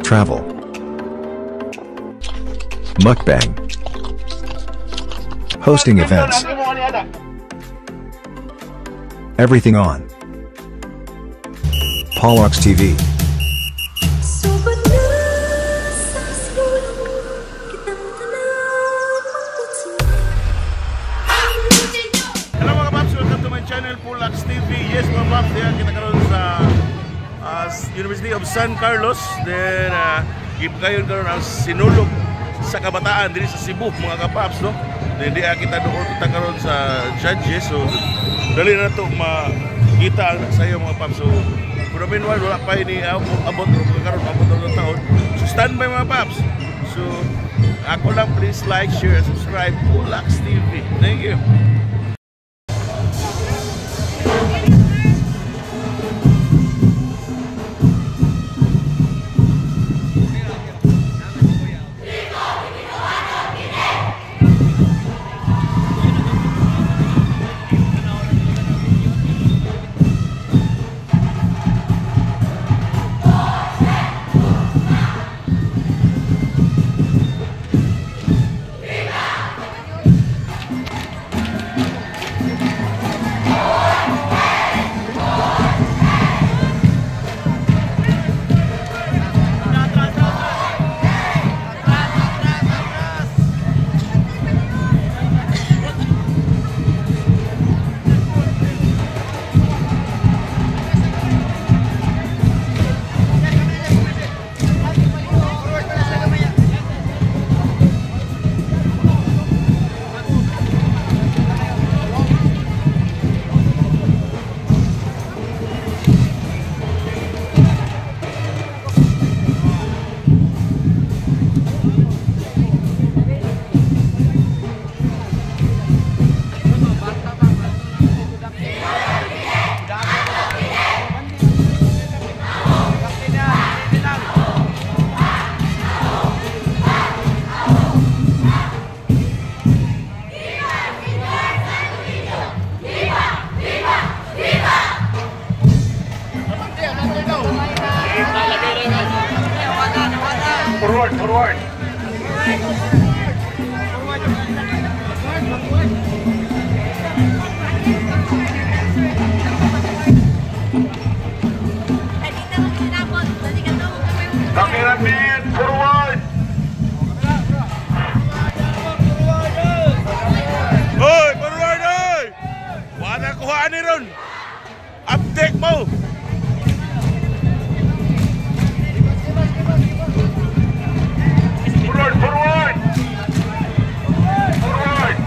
Travel. Mukbang. Hosting events. Everything on Polox TV. Sugod na sa siguro, kitang tanan magputsi. Hello mga paps, welcome to my channel, Pulax TV. Yes mga paps, diyan kita karon sa University of San Carlos. Then, gibukayon karon ang sinulog sa kabataan diri sa Cebu mga kapaps, no? Then diya kita doon kita karon sa judges. So, dali na to makita ang sayo mga paps. So, pero meanwhile, wala pa ini abot karon abot ng taon. So, stand by mga paps. So, ako lang, please like, share, and subscribe Pulax TV. Thank you. Forward, forward. Cameraman, forward. Hoy, forward, hoy. Wala kuhaan ni ron. Update mo. Forward, forward! Forward!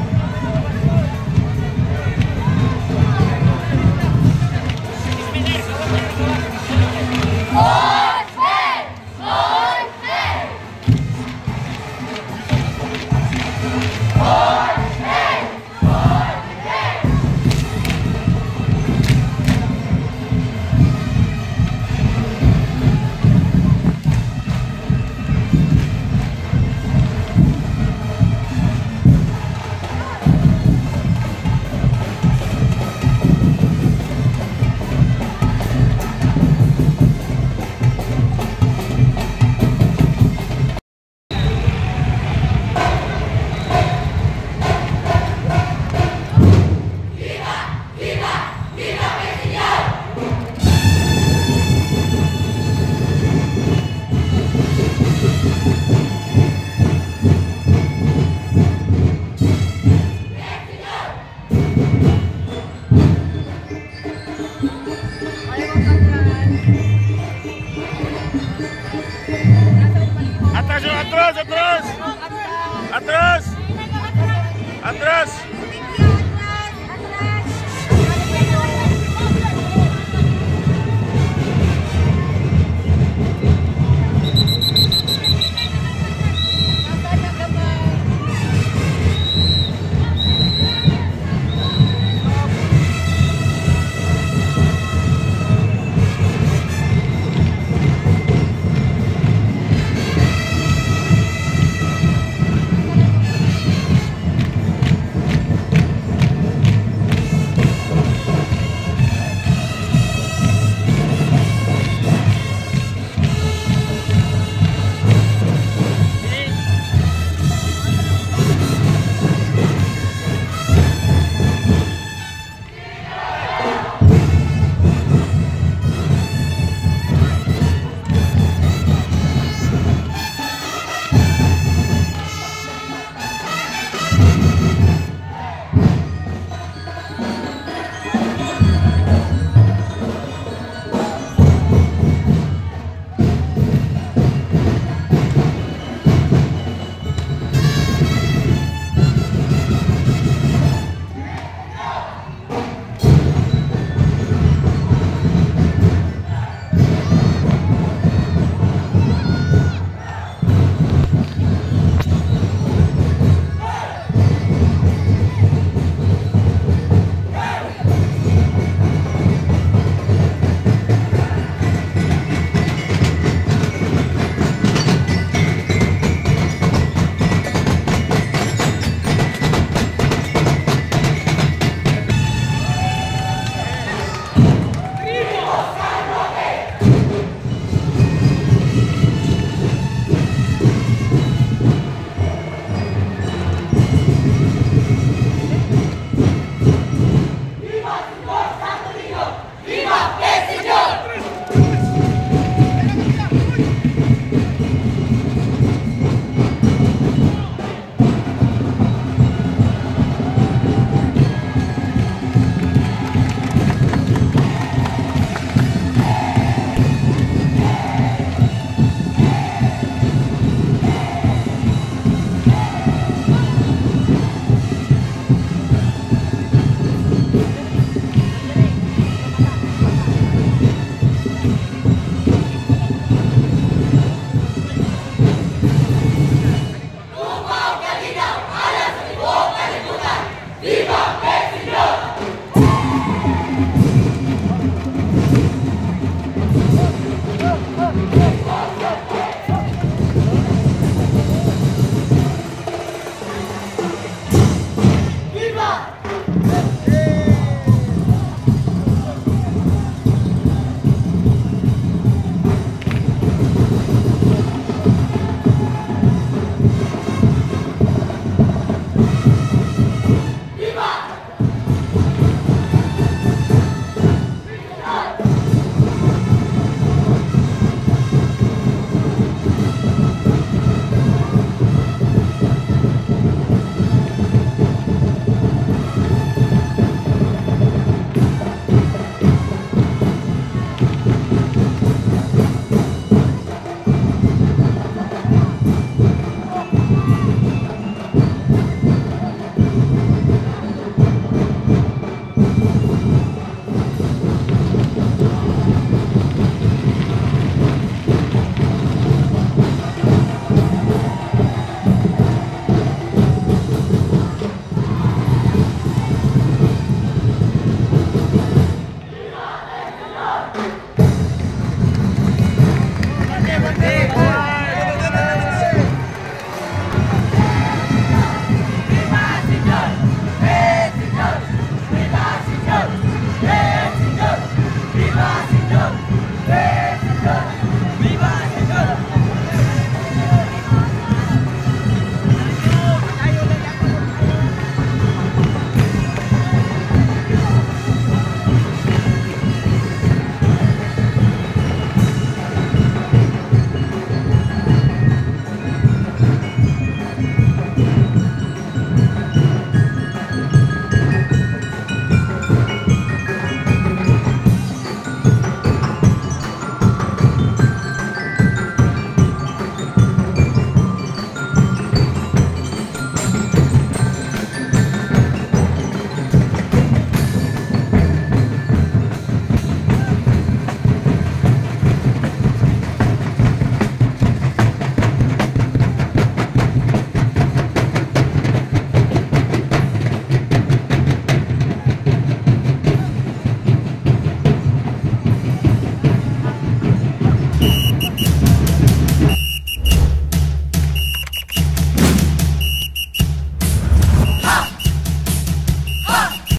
Atras, atras, atras! Atras! Atras!